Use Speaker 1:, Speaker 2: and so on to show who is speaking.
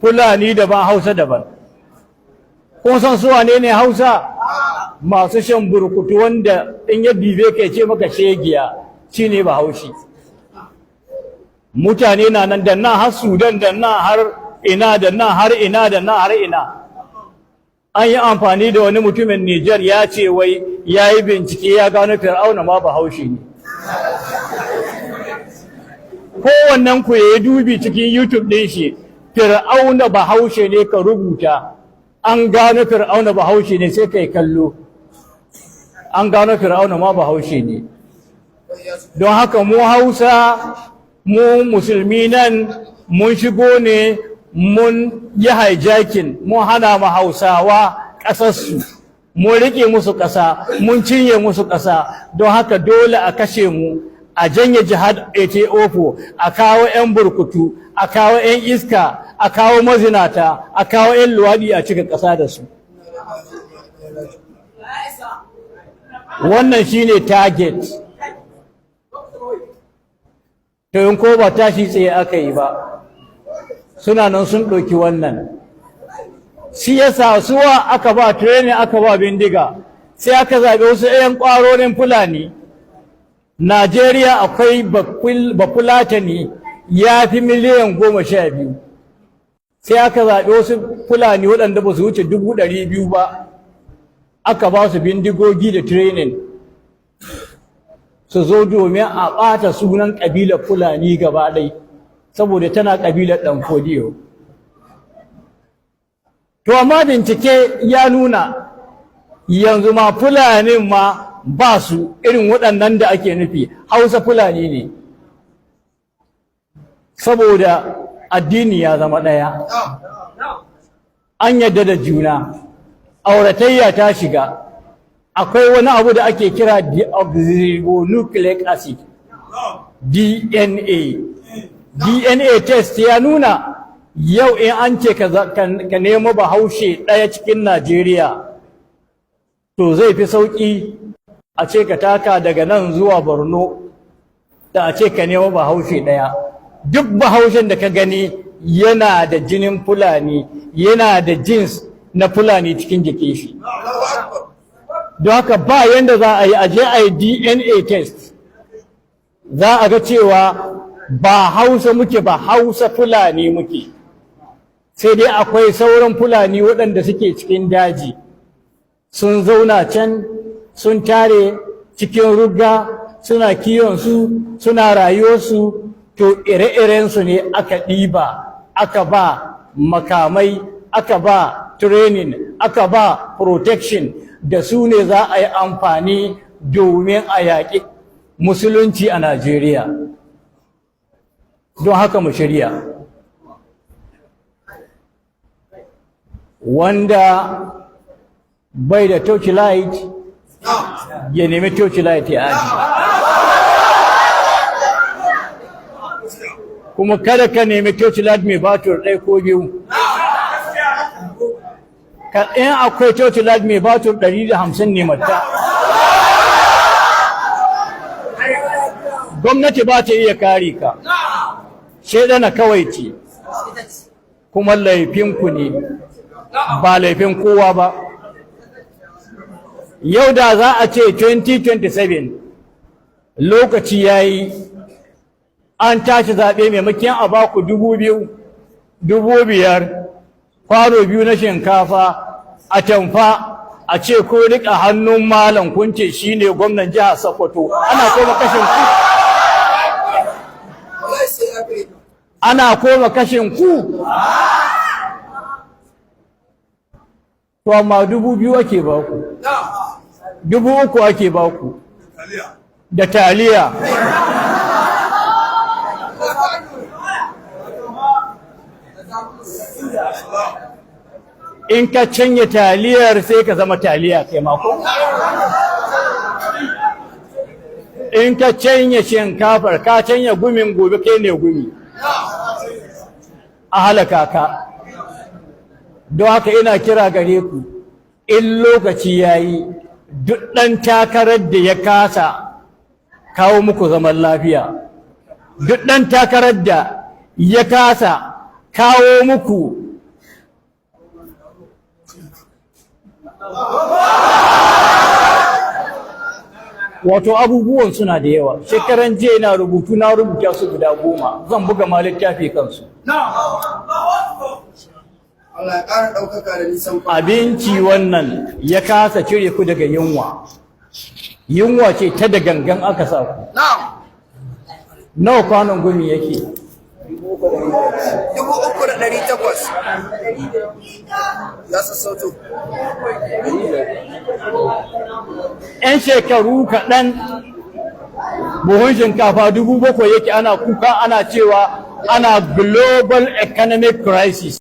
Speaker 1: Fulani daban, Hausa daban. Kun san su wane ne Hausa? Masu shan burkutu, wanda in ya dibe ka ce maka shegiya, shine Bahaushe. Mutane na nan da nan har Sudan, da nan har ina, da nan har ina, da nan har ina. An yi amfani da wani mutumin Nijar, ya ce wai ya yi bincike ya gano Fir'auna ma Bahaushe ne. Kowannen ku ya yi dubi cikin YouTube ɗin shi, "Fir'auna Bahaushe ne", ka rubuta, "an gano Fir'auna Bahaushe ne", sai kai kallo. An gano Fir'auna ma Bahaushe ne. Don haka mu Hausa, mu Musulmi nan, mun shigo ne, mun yi hijacking, mun hana mu Hausawa ƙasarsu, mun riƙe musu ƙasa, mun cinye musu ƙasa. Don haka dole a kashe mu, a janye jihad 1804, a kawo 'yan burkutu, a kawo 'yan iska, a kawo mazinata, a kawo 'yan luwaɗi, a cika ƙasa da su. Wannan shine target. To, in ko ba tashi tsaye aka yi ba, suna nan sun ɗauki wannan. Shi yasa suwa aka ba training, aka ba bindiga, sai aka zaɓi wasu 'yan ƙwarorin Fulani. Najeriya akwai Bafulatani ya fi miliyan 12. Sai aka zaɓi wasu Fulani waɗanda ba su wuce 200,000 ba, aka ba su bindigogi da training su zo domin a ɓata sunan ƙabilar Fulani gaba ɗai, saboda tana ƙabilar Ɗan Fodiyo. To, amma bincike ya nuna yanzu ma Fulanin ma ba su irin waɗannan da ake nufi, Hausa Fulani ne, saboda addini ya zama ɗaya, an yadda da juna, auratayya ta shiga. Akwai wani abu da ake kira deoxyribonucleic acid, DNA. DNA test ya nuna yau in an ce ka nemo Bahaushe ɗaya cikin Najeriya, to zai fi sauƙi a ce ka taka daga nan zuwa Borno da a ce ka nemo Bahaushe ɗaya. Duk Bahaushen da ka gani yana da jinin Fulani, yana da genes na Fulani cikin jikin shi. Don haka ba yanda za a yi aje a yi DNA test, za a ga cewa ba Hausa muke ba, Hausa Fulani muke. Sai dai akwai sauran Fulani waɗanda suke cikin daji, sun zauna can, sun tare cikin rugga, suna kiwonsu, suna rayuwarsu. To, ire-irensu ne aka ɗiba, aka ba makamai, aka ba training, aka ba protection, da su ne za a yi amfani domin a yaƙi Musulunci a Najeriya. Don haka mu shirya. Wanda bai da torchlight ya nemi torchlight ya aji, kuma kada ka nemi torchlight mai batur ɗaya ko biyu. In akwai torchlight mai batur 150 ne mata, gwamnati ba ta iya kare ka, shaidana kawai ce. Kuma laifinku ne, ba laifin kowa ba. Yau da za a ce 2027 lokaci ya yi, an tashi zaɓe, maimakon a baku 2,000, 5,000, kwano biyu na shinkafa, a tamfa, a ce ko riƙa hannun malam, kun ce shi ne gwamnan jihar Sokoto, ana koma kashin ku? Ana koma kashin ku? To, amma 2,000 ake baku, 3,000 ake baku da taliya. In ka canye taliyar, sai ka zama taliya kai mako. In ka canye shinkafar, ka canye gumin, gobe kai ne gumi, a halaka ka. Don haka ina kira gare ku, in lokaci ya yi, duk ɗan takarar da ya kasa kawo muku zaman lafiya, duk ɗan takarar da ya kasa kawo muku Wato abubuwan suna da yawa. Shekaran jiya na rubutu, na rubuta su guda 10, zan buga ma littafi kansu.
Speaker 2: Allah ya ƙara ɗaukaka da nisan kwana.
Speaker 1: Abinci wannan ya kasa cire ku daga yunwa. Yunwa ce ta da gangan aka sa ku. Nawa kwanon gumi yake?
Speaker 2: 3,800. Ya sassauto.
Speaker 1: 'Yan shekaru kaɗan buhun shinkafa 7,000 yake, ana kuka, ana cewa ana global economic crisis.